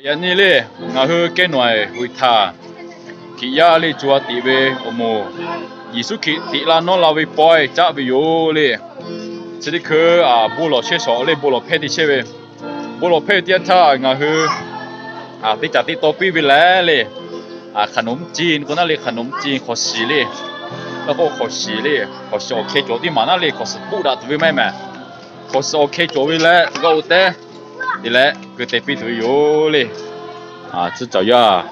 Yaꞈ nyi le, ngaˬ hui kehˉ nawˬ-e hui htaꞈ Hkriꞈ yaˇ le co ha teꞈ ve awˬ moˍ, Yeˍsuˆ Hkriꞈ teꞈ la nawˉ la ve pawehˇ caˆ ve yoˬ le. Chi teˇ hkui bon lawˬ chehˇ shawˍ le, bon lawˬ hpehˇ te chehˇ ve, bon lawˬ hpehˇ ve teˇ yanˇ htaˇ ngaˬ hui teˇ caˬ teˇ taw piˇ ve leh le, hkaˍ nawˍ mvuhˇ ci k'o naˉ le, hkaˍ nawˍ mvuhˇ ci hk'awꞈ shiˍ le, k'o hk'awꞈ shiˍ le, hk'awꞈ shiˍ awˬ hkeh cawˬ teˇ maˬ naˉ le, hk'awꞈ shiˍ puˆ daꞈ tuˬ ve maˇ heˆ mehˍ. Hk'awꞈ shiˍ awˬ hkeh cawˬ ve leh g'a oˬ tehˉ te leh keu teh piˇ tuˬ ve yoˬ le. Tcuhˉ cawˬ yaˇ,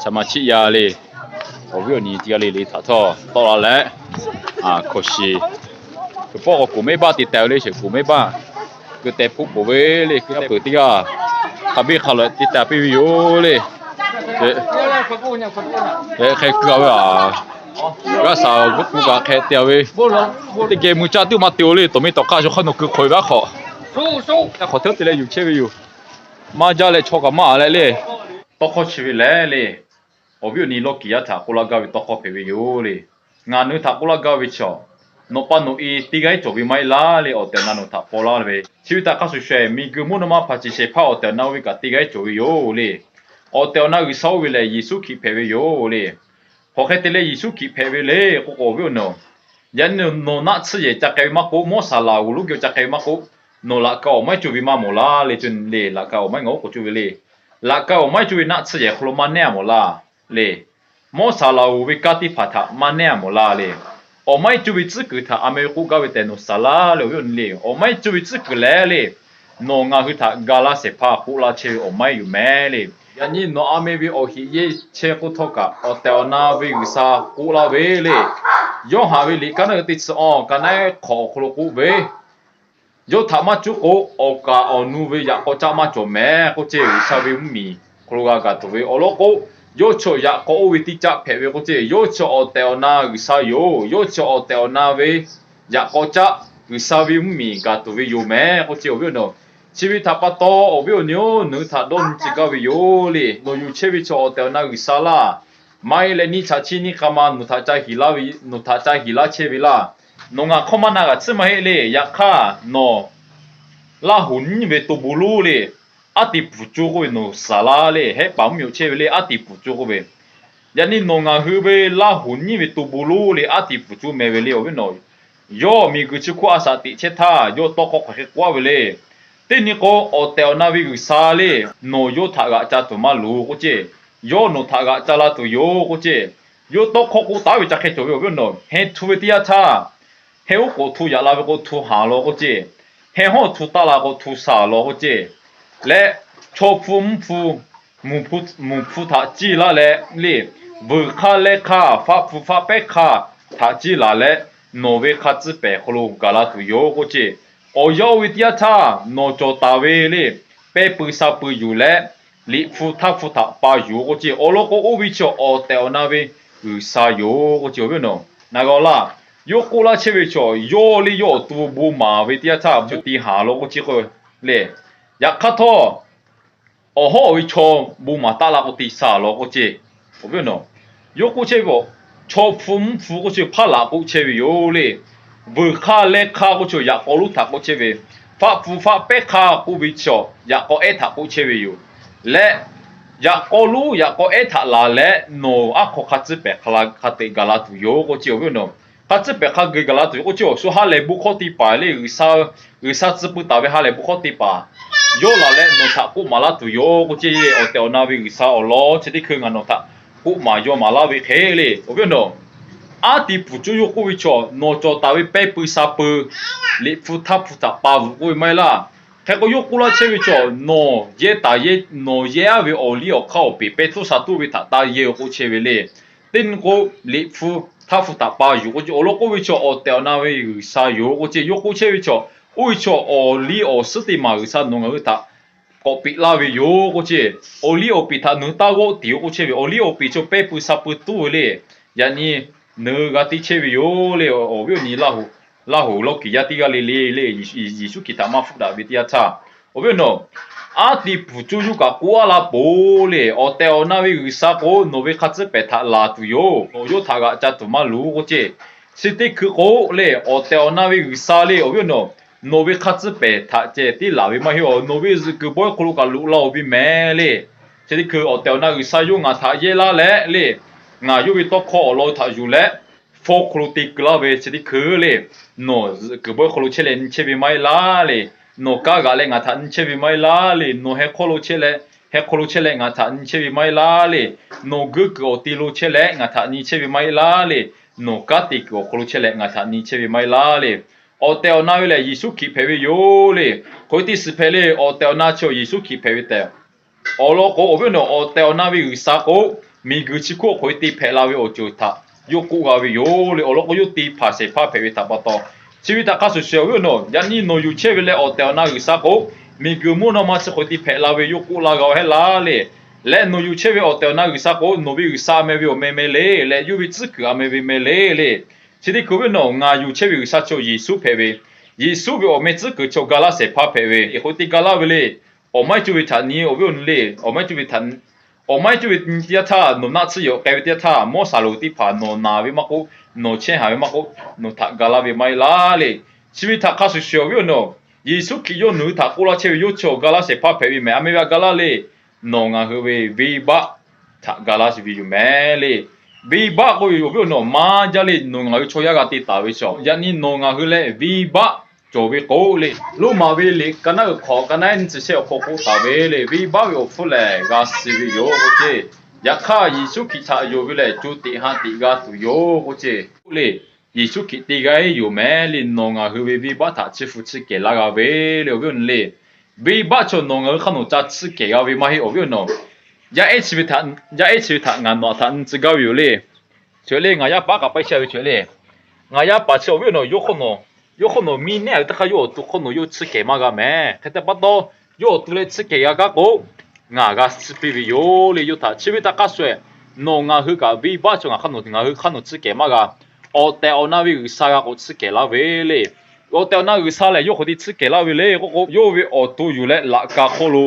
shaˍ ma chiˆ yaˇ le, awˬ viˉ awˬ nyi teˇ g'aˇ le le htaꞈ htawˇ tawˆ la leh, hk'awꞈ shiˍ, pawˆ k'awꞈ kuˬ mehˆ baˆ te teh le, shehˍ kuˬ mehˆ baˆ keu teh hpuˆ k'oˍ ve le, keu teh peuˬ teˇ g'aˇ hk'a biˇ hk'a lawꞈ te teh piˇ ve yoˬ le. Hk'e keu a ve a, g'aˇ shaˍ g'uˇ k'u kaꞈ hk'e te a ve, teˇ geh mui caˇ tuˬ maˇ te-o le, tawˬ mi tawˬ hk'aˇ shaw hk'aˇ nawˬ keu hk'awꞈ e vaˇ hk'awꞈ, hk'awꞈ htawˇ te leh yuˬ chehˇ ve yoˬ. Maˇ jaˇ leh chaw kaꞈ maˇ a leh le, tawˇ hkawˇ chi ve leh le, awˬ viˉ awˬ nyi lawˇ kiˍ yaˇ htaꞈ k'oˆ laˇ gaˇ ve tawˇ hkawˇ hpehꞈ ve yoˬ le. Ngaˬ nawˬ hui htaꞈ k'oˆ laˇ gaˇ ve chaw, nawˬ pa nawˬ e teˇ g'aˇ cawˬ ve maˇ heˆ laˇ le, awˬ tehˬ awˬ na nawˬ htaꞈ paw laˇ ve chi ve htaꞈ hk'a shuˍ shuˍ, miˬguiˬ mvuhˇ naw ma hpaˍ ceˬ shehˍ hpaˇ awˬ tehˬ awˬ na oˇ ve kaꞈ teˇ g'aˇ cawˬ ve yoˬ le. Awˬ tehˬ awˬ na G'uiˬsha oˇ ve lehˬ Yeˍsuˆ Hkriꞈ hpehꞈ ve yoˬ le. Hk'aˬ hk'e te leh Yeˍsuˆ Hkriꞈ hpehꞈ ve le k'oˆ k'o, awˬ viˉ awˬ nyi, yaꞈ nyi nawˬ naˆ tsuhˇ yehˬ ca k'ai ve maˇ k'oˆ, mawˇ saˍ laꞈ g'uˬ lonˉ geh ca k'ai ve maˇ k'oˆ, nawˬ laꞈ ka awˬ maˇ heˆ co ve maˇ mawˬ laˇ le, co le laꞈ ka awˬ maˇ heˆ ngaˬ oˉ k'oˍ co ve le. Laꞈ ka awˬ maˇ heˆ co ve naˆ tsuhˇ yehˬ hk'aw lo maˇ nehˉ a mawˬ laˇ le. Mawˇ saˍ laꞈ g'uˬ ve kanˉ teˇ hpaˍ htaꞈ maˇ nehˉ a mawˬ laˇ le. Awˬ maˇ heˆ co ve tcuhˉ kuiˬ htaꞈ a meh ve k'oˆ gaˇ ve tehꞈ nawˬ saˍ laˇ le, awˬ viˉ awˬ nyi le. Awˬ maˇ heˆ co ve tcuhˉ kuiˬ leh le, nawˬ ngaˬ hui htaꞈ ga laˇ shehˍ hpaˇ k'oˆ laˇ chehˇ ve awˬ maˇ heˆ yoˬ mehˍ le. Yaꞈ nyi nawˬ a meh ve awˬ heꞈ yeˇ chehˇ k'oˆ htawˇ kaꞈ, awˬ tehˬ awˬ na ve G'uiˬsha k'oˆ laˇ ve le. Yoˇhanˬ ve liꞈ ka naˉ teˇ chi awˬ ka naˉ hk'awꞈ awˬ hk'aw lo k'oˆ ve, yawˇ htaꞈ maˇ cuˉ k'o, awˬ kaˍ awˬ nu ve yaꞈ k'aw caˆ maˇ cawˬ mehˍ k'oˆ ce, G'uiˬsha ve mvuhˇmiˬ hk'aw lo g'a gaˬ tuˬ ve awˬ lawn k'o, yawˇ chi yaꞈ k'aw oˇ ve teˇ caˆ hpehꞈ ve k'oˆ ce, yawˇ chi awˬ tehˬ awˬ na G'uiˬsha yoˬ. Yawˇ chi awˬ tehˬ awˬ na ve yaꞈ k'aw caˆ, G'uiˬsha ve mvuhˇmiˬ gaˬ tuˬ ve yoˬ mehˍ k'oˆ ce, awˬ viˉ awˬ nyi. Chi ve htaꞈ pa taw, awˬ viˉ awˬ nyi-oˬ, nawˬ hui htaꞈ dawˇ nyi tcuh gaˇ ve yoˬ le. Nawˬ yuˬ chehˇ ve chi awˬ tehˬ awˬ na G'uiˬsha laˇ. Maˇ heˆ leh nyi chaꞈ chi nyi k'a ma nawˬ htaꞈ ca hiˍ laˇ ve, nawˬ htaꞈ ca hiˍ laˇ chehˇ ve laˇ. Nawˬ ngaˬ hk'awˇ maˇ na g'aꞈ tsuhˇ maˇ heˆ le. Yaꞈ hk'aˇ nawˬ Laˇ huˍ nyiˇ ve to bon lonˉ le, aˉ ti pfuhˍ co k'oˆ ve nawˬ saˍ laˇ le, hehˉ paˍ mvuhˇmiˬ awˬ chehˇ ve le, aˉ ti pfuhˍ co k'oˆ ve. Yaꞈ nyi nawˬ ngaˬ hui ve Laˇ huˍ nyiˇ ve to bon lonˉ le, aˉ ti pfuhˍ co meh ve le, awˬ viˉ nawˬ. Yawˇ miˬguiˬ chi hk'oˆ a shaꞈ teꞈ chehˇ htaˇ, yawˇ tawˇ hkawˇ hk'aˬ hk'e k'oˆ a ve le. Teˇ nyi k'o, awˬ tehˬ awˬ na ve G'uiˬsha le, nawˬ yawˇ htaꞈ g'aꞈ ca tuˬ maˇ loˍ k'oˆ ce. Yawˇ nawˬ htaꞈ g'aꞈ ca la tuˬ yoˬ k'oˆ ce. Yawˇ tawˇ hkawˇ k'oˆ taˍ ve ca hk'e cawˬ ve, awˬ viˉ nawˬ. Heh htu ve teˇ yanˇ htaˇ, heh oˉ k'oˍ htu yaꞈ la ve k'o, htu haˍ lawˬ k'oˆ ce. Heh hawˉ htu taˆ la k'o, htu shaˍ lawˬ k'oˆ ce. Leh chaw hpu mvuhˇ hpu, mvuhˬ hpu htaꞈ ciˇ laˇ leh le, vuiˬ hk'aˇ leh hk'aˇ, faˆ hpu faˆ pehˉ hk'aˇ htaꞈ ciˇ laˬ leh, nawˬ ve hk'a tcuhˉ pehˍ hk'aw lo gaˬ la tuˬ yoˬ k'oˆ ce. Awˬ yanˇ oˇ ve teˇ yanˇ htaˇ nawˬ cawˬ taˍ ve le, pehˇ pui sa pui yuˬ leh, liꞈ hpu htaˇ hpu htaꞈ pa yuˬ k'oˆ ce. Awˬ lawn k'o, oˇ ve chi awˬ tehˬ awˬ na ve G'uiˬsha yoˬ k'oˆ ce, awˬ viˉ nawˬ. Na g'a laˇ, yawˇ k'oˆ laˇ chehˇ ve chaw, yawˇ le yawˇ awˬ to bon maˍ ve teˇ yanˇ htaˇ, co tiꞈ haˍ lawˬ k'oˆ ce k'o le. Yaꞈ hk'aˇ htawˇ, awˬ hawˉ awˬ ve chaw bon maˍ taˆ la k'o, tiꞈ shaˍ lawˬ k'oˆ ce, awˬ viˉ nawˬ. Yawˇ k'oˆ chehˇ ve, chaw hpu mvuhˇ hpu k'oˆ ce, hpaˇ laꞈ k'oˆ chehˇ ve yoˬ le. Vuiˬ hk'aˇ leh hk'aˇ k'oˆ ce, yaꞈ k'aw lonˉ htaꞈ k'oˆ chehˇ ve. Faˆ hpu faˆ pehˉ hk'aˇ k'oˆ ve chi, yaꞈ k'aw ehˉ htaꞈ k'oˆ chehˇ ve yoˬ. Leh yaꞈ k'aw lonˉ yaꞈ k'aw ehˉ htaꞈ laˬ leh, nawˬ aˉ hk'aw hk'a tcuhˉ pehˍ hk'a la hk'a teꞈ gaˬ la tuˬ yoˬ k'oˆ ce, awˬ viˉ nawˬ. Hk'a tcuhˉ pehˍ hk'a geh gaˬ la tuˬ yoˬ k'oˆ ce, awˬ shu ha lehˬ bon hkawˇ teˇ hpaˍ le, G'uiˬsha, G'uiˬsha tcuh pui taˍ ve ha lehˬ bon hkawˇ teˇ hpaˍ yawˇ laˬ leh nawˬ htaꞈ k'oˆ maˍ laˇ tuˬ yoˬ k'oˆ ce. Awˬ tehˬ awˬ na ve G'uiˬsha awˬ lawn chi teˇ hkui ngaˬ nawˬ htaꞈ k'oˆ maˍ yaw maˍ laˇ ve hk'e le, awˬ viˉ nawˬ. Aˉ ti pfuhˍ co yawˇ k'oˆ ve chaw, nawˬ cawˬ taˍ ve pehˇ pui sa pui, liꞈ hpu htaˇ hpu htaꞈ pa vuꞈ k'oˆ ve maˇ heˆ laˇ. Hk'e k'o, yawˇ k'oˆ laˇ chehˇ ve chaw, nawˬ yehˇ taˍ yehˇ, nawˬ yehˇ aˉ ve awˬ liˇ awˬ hk'aˇ awˬ peˍ pehˇ tcuhˉ sha tuˇ ve htaꞈ taˇ yehˇ-oˬ k'oˆ chehˇ ve le. Teˇ nyi k'o, liꞈ hpu htaˇ hpu htaꞈ pa yuˬ k'oˆ ce. Awˬ lawn k'oˆ ve chaw, awˬ tehˬ awˬ na ve G'uiˬsha yoˬ k'oˆ ce. Yawˇ k'oˆ chehˇ ve chaw, oˇ ve chaw awˬ liˇ awˬ suhˉ teˇ maˬ G'uiˬsha nawˬ ngaˬ hui htaꞈ k'awꞈ peꞈ laˇ ve yoˬ k'oˆ ce. Awˬ liˇ awˬ peˍ htaꞈ nawˬ hui taˇ g'awˆ tiˍ-oˬ k'oˆ chehˇ ve. Awˬ liˇ awˬ peˍ chaw pehˇ pui sa pui tuˉ ve le. Yaꞈ nyi nawˬ hui g'a te chehˇ ve yoˬ le, awˬ viˉ awˬ nyi Laˇ huˍ, Laˇ huˍ lawˇ kiˍ yaˇ teˇ g'aˇ le le le, Yeˍsuˆ Hkriꞈ htaꞈ maˇ hpfuhˆ daꞈ ve teˇ yanˇ htaˇ, awˬ viˉ awˬ nyi, aˉ ti pfuhˍ co yawˇ kaꞈ k'oˆ a la poˬ le. Awˬ tehˬ awˬ na ve G'uiˬsha k'o, nawˬ ve hk'a tcuhˉ pehˍ htaꞈ laˬ tuˬ yoˬ. Nawˬ yawˇ htaꞈ g'aꞈ ca tuˬ maˇ loˍ k'oˆ ce. Chi teˇ hkui k'o le, awˬ tehˬ awˬ na ve G'uiˬsha le, awˬ viˉ awˬ nyi, nawˬ ve hk'a tcuhˉ pehˍ htaꞈ ceh tiˉ laˬ ve maˇ heˆ-oˬ. Nawˬ ve zuhꞈ kuiˬ bawehˇ hk'aw lo kaꞈ loꞈ la-oˬ ve mehˍ le. Chi teˇ hkui awˬ tehˬ awˬ na G'uiˬsha yawˇ ngaˬ htaꞈ yehˇ laˇ leh le, ngaˬ yawˇ ve tawˇ hkawˇ awˬ lawn htaꞈ yuˬ leh, fawˇ hk'aw lo te keu laˇ ve chi teˇ hkui le, nawˬ zuhꞈ kuiˬ bawehˇ hk'aw lo chehˇ leh nyi chehˇ ve maˇ heˆ laˇ le. Nawˬ kanˉ g'aꞈ leh ngaˬ htaꞈ nyi chehˇ ve maˇ heˆ laˇ le. Nawˬ heh hk'aw lo chehˇ leh, heh hk'aw lo chehˇ leh ngaˬ htaꞈ nyi chehˇ ve maˇ heˆ laˇ le. Nawˬ guˇ kuiˬ awˬ te lo chehˇ leh ngaˬ htaꞈ nyi chehˇ ve maˇ heˆ laˇ le. Nawˬ kanˉ te kuiˬ awˬ hk'aw lo chehˇ leh ngaˬ htaꞈ nyi chehˇ ve maˇ heˆ laˇ le. Awˬ tehˬ awˬ na ve lehˬ Yeˍsuˆ Hkriꞈ hpehꞈ ve yoˬ le. Hk'aˬ hk'e te shiˍ hpehꞈ le. Awˬ tehˬ awˬ na chi Yeˍsuˆ Hkriꞈ hpehꞈ ve tehꞈ awˬ lawn k'o, awˬ viˉ awˬ nyi, awˬ tehˬ awˬ na ve G'uiˬsha k'o, miˬguiˬ chi hk'oˆ hk'aˬ hk'e te hpehꞈ la ve awˬ ceuˬ htaꞈ yawˇ k'oˆ g'a ve yoˬ le. Awˬ lawn k'o, yawˇ te hpanˍ shehˍ hpaˇ hpehꞈ ve htaꞈ pa taw, chi ve htaꞈ hk'a shuˍ shuˍ awˬ viˉ awˬ nyi, yaꞈ nyi nawˬ yuˬ chehˇ ve leh awˬ tehˬ awˬ na G'uiˬsha k'o, miˬguiˬ mvuhˇ naw ma chi hk'aˬ hk'e te hpehꞈ la ve yawˇ k'oˆ laˇ g'a heˆ laˇ le. Leh nawˬ yuˬ chehˇ ve awˬ tehˬ awˬ na G'uiˬsha k'o, nawˬ ve G'uiˬsha meh ve awˬ meh meh le, leh yawˇ ve tcuhˉ kuiˬ a meh ve meh le le. Chi teˇ hkui awˬ viˉ awˬ nyi, ngaˬ yuˬ chehˇ ve G'uiˬsha chi Yeˍsuˆ hpehꞈ ve, Yeˍsuˆ ve awˬ meh tcuhˉ kuiˬ chi ga laˇ shehˍ hpaˇ hpehꞈ ve, hk'aˬ hk'e te ga laˇ ve le. Awˬ maˇ heˆ cuˇ ve htaꞈ nyi, awˬ viˉ awˬ nyi le, awˬ maˇ heˆ cuˇ ve, awˬ maˇ heˆ cuˇ ve nyi teˇ yanˇ htaˇ, nawˬ naˆ tsuhˇ yawˬ k'ai ve teˇ yanˇ htaˇ, mawˇ shaˍ loˍ teˇ hpaˍ nawˬ naˬ ve maˇ k'oˆ, nawˬ chehˇ haˍ ve maˇ k'oˆ, nawˬ htaꞈ ga laˇ ve maˇ heˆ laˇ le. Chi ve htaꞈ hk'a shuˍ shuˍ awˬ viˉ awˬ nyi, Yeˍsuˆ Hkriꞈ yawˇ nawˬ hui htaꞈ k'oˆ laˇ chehˇ ve, yawˇ chi awˬ ga laˇ shehˍ hpaˇ hpehꞈ ve mehˍ. A meh ve a ga laˇ le. Nawˬ ngaˬ hui ve venˇbaˆ htaꞈ ga laˇ ve yoˬ mehˍ le. Venˇbaˆ k'oˆ ve awˬ viˉ awˬ nyi, maˇ jaˇ le. Nawˬ ngaˬ hui chaw yaˇ g'a te taˍ ve chaw, yaꞈ nyi nawˬ ngaˬ hui leh venˇbaˆ cawˬ ve k'o le, Roˉmaꞈ ve liꞈ ka naˉ uiˍ hk'awꞈ ka naˉ nyiˇ chi shehˆ awˬ hk'aw k'oˆ taˍ ve le, venˇbaˆ ve awˬ hpfuhˇ lehˬ g'a suh ve yoˬ k'oˆ ce. Yaꞈ hk'aˇ Yeˍsuˆ Hkriꞈ htaꞈ yonˍ ve lehˬ, co teꞈ ha teꞈ g'a tuˬ yoˬ k'oˆ ce. Le, Yeˍsuˆ Hkriꞈ te g'a yoˬ mehˍ le. Nawˬ ngaˬ hui ve venˇbaˆ htaꞈ chi hpu tsuhˇ kehˬ laˇ g'a ve le, awˬ viˉ awˬ nyi le. Venˇbaˆ chaw nawˬ ngaˬ hui hk'aˇ nawˬ ca tsuhˇ kehˬ g'a ve maˇ heˆ, awˬ viˉ awˬ nyi. Yaˇ ehˉ chi ve htaꞈ, yaˇ ehˉ chi ve htaꞈ ngaˬ nawˬ htaꞈ nyi tcuh gaˇ ve yoˬ le. Chi le, ngaˬ yaˇ paˍ kaꞈ paiˇ chehˇ ve chi le. Ngaˬ yaˇ paˍ chi awˬ viˉ awˬ nyi, yawˇ hk'aˇ nawˬ, yawˇ hk'aˇ nawˬ miˇ nehˉ ve teˇ hk'aˇ yawˇ awˬ to hk'aˇ nawˬ yawˇ tsuhˇ kehˬ maˇ g'a mehˍ. Hk'e te pa taw, yawˇ awˬ to leh tsuhˇ kehˬ g'a kaˉ k'o, ngaˬ g'a suh piˇ ve yoˬ le. Yawˇ htaꞈ chi ve htaꞈ hk'a shuˍ, nawˬ ngaˬ hui kaꞈ venˇbaˆ chaw ngaˬ hk'aˇ nawˬ, ngaˬ hui hk'aˇ nawˬ tsuhˇ kehˬ maˇ g'a. Awˬ tehˬ awˬ na ve G'uiˬsha g'a k'o tsuhˇ kehˬ laˇ ve le. Awˬ tehˬ awˬ na G'uiˬsha lehˬ yawˇ hk'aw te tsuhˇ kehˬ laˇ ve le k'oˆ k'o, yawˇ ve awˬ to yuˬ leh laꞈ ka hk'oˆ lo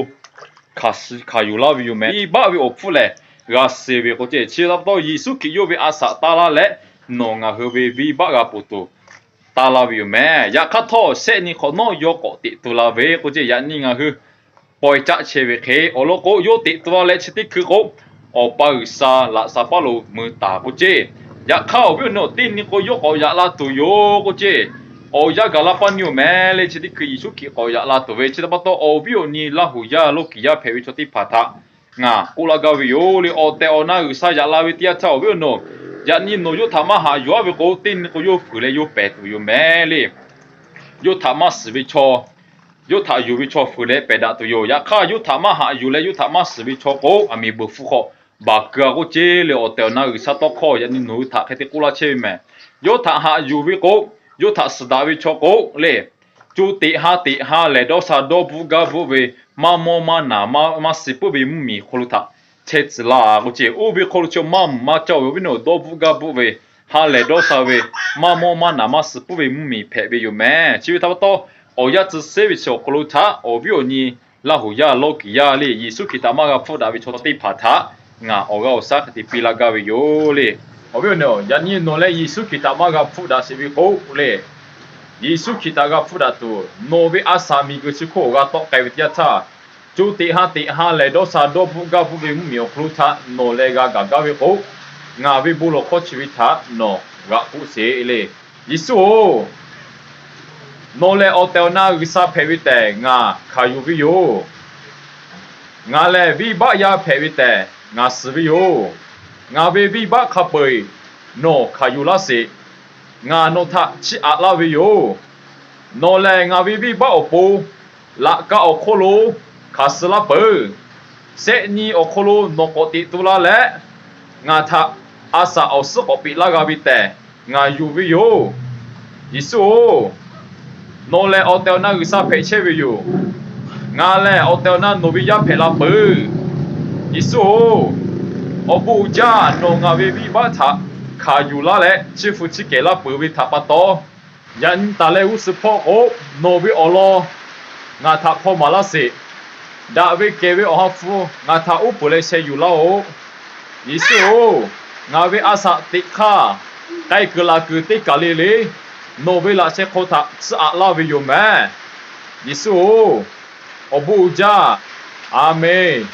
hkanˍ suh hkanˍ yuˬ laˇ ve yoˬ mehˍ. Venˇbaˆ ve awˬ hpfuhˇ lehˬ g'a suh ve k'o ce. Chi pa taw Yeˍsuˆ Hkriꞈ yawˇ ve a shaꞈ taˇ laˇ leh, nawˬ ngaˬ hui ve venˇbaˆ g'a ponˬ tuˬ taˇ laˇ ve yoˬ mehˍ. Yaꞈ hk'aˇ htawˇ, shehˆ nyi hk'awꞈ nawˉ yawˇ k'awꞈ teꞈ tu la ve k'o ce. Yaꞈ nyi ngaˬ hui pawehˇ caˆ chehˇ ve hk'e, awˬ lawn k'o, yawˇ teꞈ tu la leh chi teˇ hkui k'o, Awˬ pa G'uiˬsha laꞈ sha paˉ lo mui taˍ k'o ce. Yaꞈ hk'aˇ awˬ viˉ awˬ nyi, teˇ nyi k'o yawˇ k'awꞈ yaꞈ la tuˬ yoˬ k'o ce. Awˬ yanˇ gaˬ la paˇ nyi-oˬ mehˍ le. Chi teˇ hkui Yeˍsuˆ Hkriꞈ k'awꞈ yaꞈ la tuˬ ve chi pa taw, awˬ viˉ awˬ nyi Laˇ huˍ yaˇ Lawˇ kiˍ yaˇ hpehꞈ ve chaw teˇ hpaˍ htaꞈ ngaˬ k'oˆ laˇ gaˇ ve yoˬ le. Awˬ tehˬ awˬ na G'uiˬsha yaꞈ la ve teˇ yanˇ htaˇ, awˬ viˉ awˬ nyi, yaꞈ nyi nawˬ yawˇ htaꞈ maˇ haꞈ yuˬ-a ve k'o, teˇ nyi k'o yawˇ fuiˍ leh yawˇ pehˍ tuˬ yoˬ mehˍ le. Yawˇ htaꞈ maˇ shiˍ ve chaw, yawˇ htaꞈ yuˬ ve chaw fuiˍ leh pehˍ daꞈ tuˬ yoˬ. Yaꞈ hk'aˇ, yawˇ htaꞈ maˇ haꞈ yuˬ leh yawˇ htaꞈ maˇ shiˍ ve chaw k'o, aˬ miˍ beuˬ hpfuh hk'aw baˬ keu-a k'oˆ ce le. Awˬ tehˬ awˬ na G'uiˬsha tawˇ hkawˇ yaꞈ nyi nawˬ hui htaꞈ hk'e te k'oˆ laˇ chehˇ ve mehˍ. Yawˇ htaꞈ haꞈ yuˬ ve k'o, yawˇ htaꞈ suhˍ daꞈ ve chaw k'o le, co teꞈ ha teꞈ ha lehˬ dawˇ sha dawˇ bvuhˆ gaˇ bvuhˆ ve, maˇ mawˇ maˇ naˬ maˇ suh puiˉ ve mvuhˇmiˬ hk'aw lo htaꞈ chehˇ tcuh laˇ k'oˆ ce. Oˇ ve hk'aw lo chi maˇ mvuhˇ maˇ cawˇ ve awˬ viˉ awˬ nyi, dawˇ bvuhˆ gaˇ bvuhˆ ve, ha lehˬ dawˇ sha ve, maˇ mawˇ maˇ naˬ maˇ suh puiˉ ve mvuhˇmiˬ hpehꞈ ve yoˬ mehˍ. Chi ve htaꞈ pa taw, awˬ yanˇ tcuh seˉ ve chi awˬ hk'aw lo htaꞈ awˬ viˉ awˬ nyi Laˇ huˍ yaˇ Lawˇ kiˍ yaˇ le, Yeˍsuˆ Hkriꞈ htaꞈ maˇ g'a hpfuhˆ daꞈ ve chaw teˇ hpaˍ htaꞈ ngaˬ awˬ g'aˇ awˬ shaˉ hk'e te piˇ laˇ gaˇ ve yoˬ le. Awˬ viˉ awˬ nyi, yaꞈ nyi nawˬ leh Yeˍsuˆ Hkriꞈ htaꞈ maˇ g'a hpfuhˆ daꞈ sheˍ ve k'o le, Yeˍsuˆ Hkriꞈ htaꞈ g'a hpfuhˆ daꞈ tuˬ, nawˬ ve a shaꞈ miˬguiˬ chi hk'oˆ g'a tawˆ k'ai ve teˇ yanˇ htaˇ, co teꞈ ha teꞈ ha lehˬ dawˇ sha dawˇ bvuhˆ gaˇ bvuhˆ ve mvuhˇmiˬ awˬ hk'aw lo htaꞈ nawˬ leh g'a gaˬ gaˇ ve k'o, ngaˬ ve bon lawˬ hkawˇ chi ve htaꞈ nawˬ g'aꞈ k'oˆ sheˍ le. Yeˍsuˆ-oˬ, nawˬ lehˬ awˬ tehˬ awˬ na G'uiˬsha hpehꞈ ve tehꞈ ngaˬ hkanˍ yuˬ ve yoˬ. Ngaˬ lehˬ venˇbaˆ yaˇ hpehꞈ ve tehꞈ ngaˬ suhˍ ve yoˬ. Ngaˬ ve venˇbaˆ hk'a peu-eˬ nawˬ hkanˍ yuˬ laˇ sheˍ. Ngaˬ nawˬ htaꞈ chiˇ aꞈ laˇ ve yoˬ. Nawˬ lehˬ ngaˬ ve venˇbaˆ awˬ pon laꞈ ka awˬ hk'oˆ lo hkanˍ suh laˇ peuˬ. Shehˆ nyi awˬ hk'aw lo nawˬ k'awꞈ teꞈ tu la leh, ngaˬ htaꞈ a shaꞈ awˬ suhˉ k'awꞈ peꞈ laˇ g'a ve tehꞈ ngaˬ yonˍ ve yoˬ. Yeˍsuˆ-oˬ, nawˬ lehˬ awˬ tehˬ awˬ na G'uiˬsha hpehꞈ chehˇ ve yoˬ. Ngaˬ lehˬ awˬ tehˬ awˬ na nawˬ ve yaˇ hpehꞈ la peuˬ. Yeˍsuˆ-oˬ, awˬ bon uiˍ jaˇ nawˬ ngaˬ ve venˇbaˆ htaꞈ hkanˍ yuˬ laˇ leh chi hpu chiˇ kehˬ laˇ peuˬ ve htaꞈ pa taw, yaꞈ nyi taˍ leh g'uˇ suhˍ hpawˇ k'o, nawˬ ve awˬ lawn ngaˬ htaꞈ hpaw maˍ laˇ sheˍ. Daꞈ ve kehˬ ve awˬ ha hpu ngaˬ htaꞈ uˉ peunˍ leh sheh yuˬ laˇ-oˆ. Yeˍsuˆ-oˬ, ngaˬ ve a shaꞈ teꞈ hk'aˇ k'ai kuiˬ laˬ kuiˬ teˇ kaˬ le le. nawˬ ve laꞈ sheh hk'aw htaꞈ tcuh aꞈ laˇ ve yoˬ mehˍ. Yeˍsuˆ-oˬ, awˬ bon uiˍ jaˇ. A menˬ.